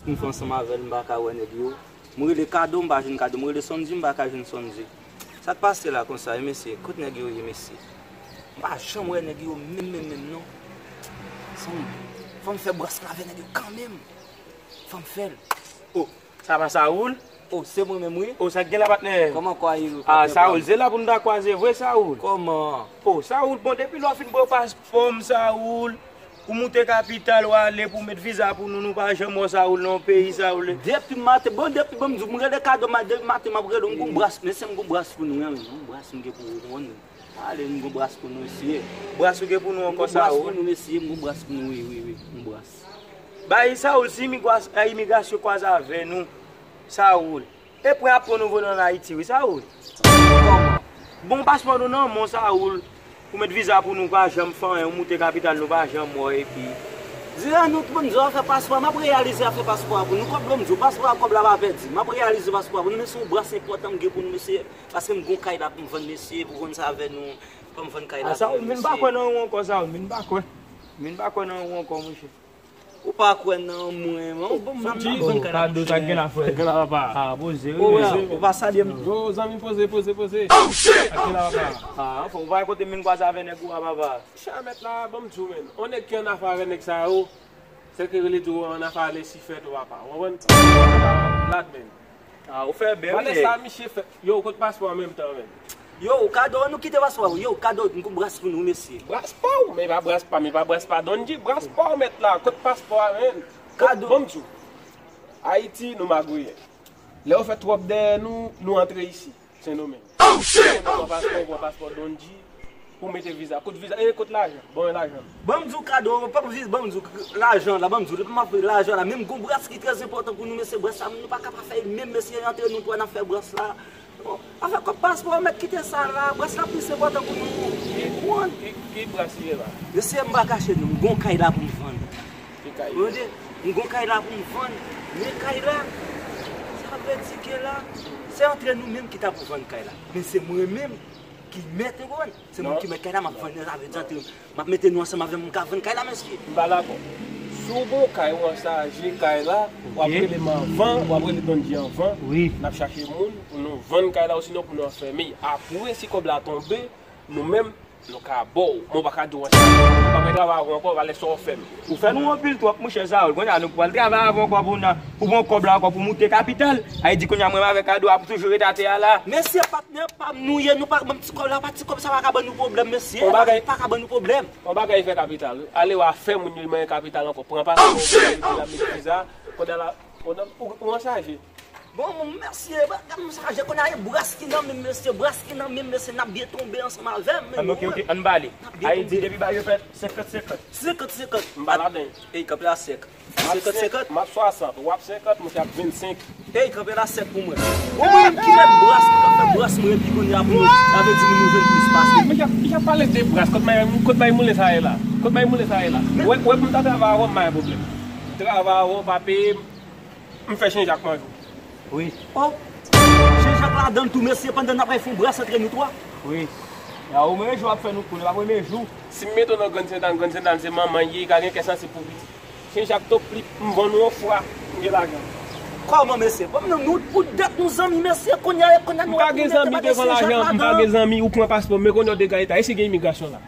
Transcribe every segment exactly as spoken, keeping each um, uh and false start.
M fè ansanm avè l, m pa ka wè nèg yo. M rele Kado, m pa jwenn Kado. M rele Sondy, m pa ka jwenn Sondy. Sa k pase la konsa, e mesye? Kot nèg yo ye, mesye? M pa janm wè nèg yo menm, menm, menm, non. Fò m, fò m fè bras la avè nèg yo kanmenm. Fò m fè l. Oh, sa pa Saoul? Oh, se mwen menm, wi. Oh, sa k gen la, patnè? Kòman kwa ye, patnè? Ah, Saoul, se la pou n ta kwaze vre, Saoul. Kòman? Oh, Saoul, bon, depi lè w fin pran paspò m, Saoul, ou moute kapital, w ale pou w met viza pou nou, nou pa janm wè w, Saoul, nan peyi, Saoul. Depi maten, bon, depi, bon, m di w, m rele Kado, ma, depi maten, m ap rele w, m gon bras, mesye, m gon bras pou nou, wi, m gon bras, m gen pou ou, konprann? Ale, m gon bras pou nou, mesye. Bras ou gen pou nou ankò, Saoul? M gon bras pou nou, mesye, m gon bras pou nou, wi, wi, wi, m gon bras. Bay Saoul, si imigras-, imigrasyon kwaze avè nou, Saoul. E pwen ap pran nou voye nou ann Ayiti, wi, Saoul. Kòman? Bon, paspò nou nan men w, Saoul. Ou met viza pou nou, pa janm fè anyen, ou moute kapital, nou pa janm wè w, epi. Di a nou, bon, di w afè paspò, m ap reyalize afè paspò a pou nou. Kòb, bon, di w, paspò a, kòb la pa pèdi. M ap reyalize paspò a pou nou, men se yon bras enpòtan m gen pou nou, mesye. Paske m gon kay la pou m vann, mesye, pou konn sa avè nou. Fò m vann kay la pou mwen, mesye. A, Saoul, m vin pa kwè nan ou ankò, Saoul, m vin pa kwè. M vin pa kwè nan ou ankò, monchè. Ou pa kwè nan mwen, man. Ou ban m, ban m, ban m vann kay la, monchè. Kado, sa gen la, frè? Gen la, papa. Ah, poze, wi. Oh, mesye. Ou pa salye m. Yo, zanmi, poze, poze, poze. Oh, shit! Sa gen la, papa. Ah, fò ou pa kote m vin kwaze avè nèg ou a, papa. Chè mèt la, ban m di w, menn. On nèg ki annafè avè nèg sa yo, se ke rele di w annafè ale si fèt ou, papa. Ou konprann? Lad, menn. Ah, ou fè bèl, wi. Valè sa misye fè. Yo, kot paspò an menm tan, menn? Yo, Kado, nou kite paspò a, yo, Kado, m gon bras pou nou, mesye. Bras pa w, men pa bras pa, men pa bras pa Donji, bras pa w, mèt la, kot paspò a, menn? Kado. Bon, m di w, Ayiti, nou magouyen. Lè yo fè twòp dèyè nou, nou antre isi, Sendomeng. Oh, shit! Ou pran paspò, ou pran paspò Donji. Pou mete viza. Kot viza? E kot lajan? Ban mwen lajan. Ban m di w, Kado, pa viz, ban m di w, lajan la, ban m di w, depi m ap peye lajan la, menm gon bras ki trè enpòtan pou nou, mesye, bras la, nou pa ka pa fè l menm, mesye, antre nou twa n ap fè bras la. Bon, afè kòb paspò, mèt kite sa la, bras la plis enpòtan pou nou. Ki, ki, ki bras li ye la? Mesye, m pa kache nou, m gon kay la pou m vann. Ki kay? Tande, m gon kay la pou m vann, men kay la, sa vle di ke la, se antre nou menm ki ta pou vann kay la. Men se mwen menm ki mèt, ou konprann? Se mwen ki mèt kay la, m ap vann, sa vle di antre, m ap mete nou ansanm avè m, m ka vann kay la, mesye. M pa dakò. Si w gon kay, ou ansaje kay la, w ap rele m anvan, w ap rele Donji anvan, n ap chache moun pou nou vann kay la, osinon pou nou anfème. Apre, si kòb la tonbe, nou menm, nou ka ba w. Men w pa ka di w ansaje. M pa vle travay avè w ankò, valè sa w fè m. Ou fè nou anpil twòp, monchè Saoul. Kounye a, nou pral travay avè w ankò pou n, pou pran kòb la ankò, pou moute kapital. Sa vle di kounye a, mwen avèk Kado ap toujou ret atè a la. Mesye, patnè pa m nou ye, nou pa, ban m ti kòb la, pa ti kòb sa pa ka ban nou pwoblèm, mesye. On bagay, pa ka ban nou pwoblèm. On bagay fè kapital, wi. Ale w a fè moun yo manyen kapital ankò. Pran paspò, oh, shit! Ou la met viza, kounye a la, ou, ou, ou ansaje. Bon, mesye, gad m ansaje, kounye a e bras ki nan men m, mesye, bras ki nan men m, mesye, n ap byen tonbe ansanm avè m, men. Ah, ok, ok, ann pale. N ap byen tonbe. Ayiti, depi bagay yo fèt, senkant senkant. Senkant senkant. M pa ladan. Ey, kanpe la sèk. Senkant senkant. M ap swasant, w ap senkant, mwen se ap vennsenk. Ey, kanpe la sèk pou mwen. Bon, mwen menm ki mèt bras, m ka fè bras mwen epi kounye a pou nou, sa vle di pou nou jwenn plis pase. Men y ap, y ap pale de bras, kot may, kot may moulen sa ye la? Kot may moulen sa ye la? Wè, wè pou m ta travay avè w, m pa gen pwoblèm. M travay avè w, pa peye m, m fè chenjak manje w. Wi. Oh! Chenjak ladan l tou, mesye, pandan n ap fè yon bras antre nou twa. Wi. A, ou menm jou ap fè nou kou, nou pa premye jou. Si m mete w nan Grann Sentàn, Grann Sentàn se manman l ye, li ka gen kè sansib pou pitit. Chenjak toplip, m vann ou yon fwa, m gen lajan. Kòman, mesye? Bon, nou, nou, pou dèt nou zanmi, mesye, kounye a, kounye a nou ap tounen, te pa gen chenjak ladan. M pa gen zanmi devan lajan, m pa gen zanmi, ou pran paspò m, men kounye a w degaje ta. Èske gen imigrasyon la?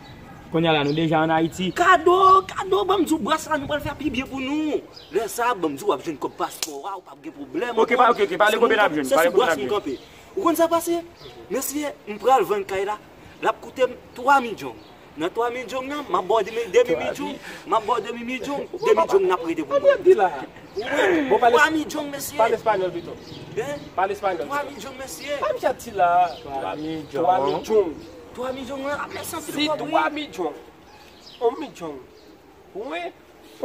Kounye a la, nou deja ann Ayiti. Kado, Kado, ban m di w, bras la, nou pral fè pi byen pou nou. Lè sa a, ban m di w, w ap jwenn kòb paspò a, ou p ap gen pwoblèm. Ok, pa, ok, ok, pale konbyen n ap jwenn, pale konbyen n ap jwenn. Se sou bras m kanpe. Ou konn sa k pase? Mesye, m pral vann kay la, l ap koute m twa midjong. Nan twa midjong nan, m ap ba w demi, demi midjong, m ap ba w demi midjong, de midjong n ap rete pou mwen. Bon, pale, twa midjong, mesye. Pale espanyòl pito. Hein? Pale espanyòl pito. Twa midjong, mesye. Pa m chati la. Twa midjong. Twa midjong. Twa midjong, wi, ap lèse anpil kòb, wi. Si twa midjong. On midjong. Wi.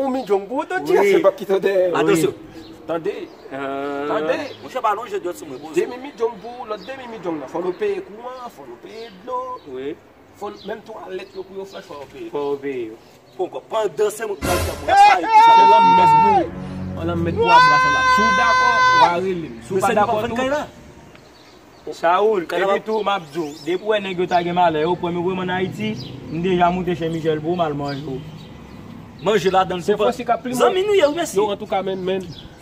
On midjong pou w, Donji, se pa kite w dèyè. Atansyon. Tande. Tande. Monchè, pa lonje dwèt sou mwen, poze. Demi midjong pou w, lòt demi midjong nan. Fò nou peye kouran, fò nou peye dlo. Wi. Fò n, menm twalèt yo pou yo flach, fò yo peye. Fò yo peye yo. Poko, pandan se mwen k pral fè bras la epi sa. Se lanmèd pou ou. An lanmèd pou w ap bras la. Si w dakò, w a rele m. Si w pa dakò tou. Saoul, epi tou, m ap di w, depi w wè nèg yo ta gen malè, yo pran m, yo voye m ann Ayiti, m deja moute Sen Michèl pou w, m al manje w. Manje ladan l tou. Se Fransi k ap pli mal. Zanmi nou ye, wi, mesye. Yo, antouka, menn, menn.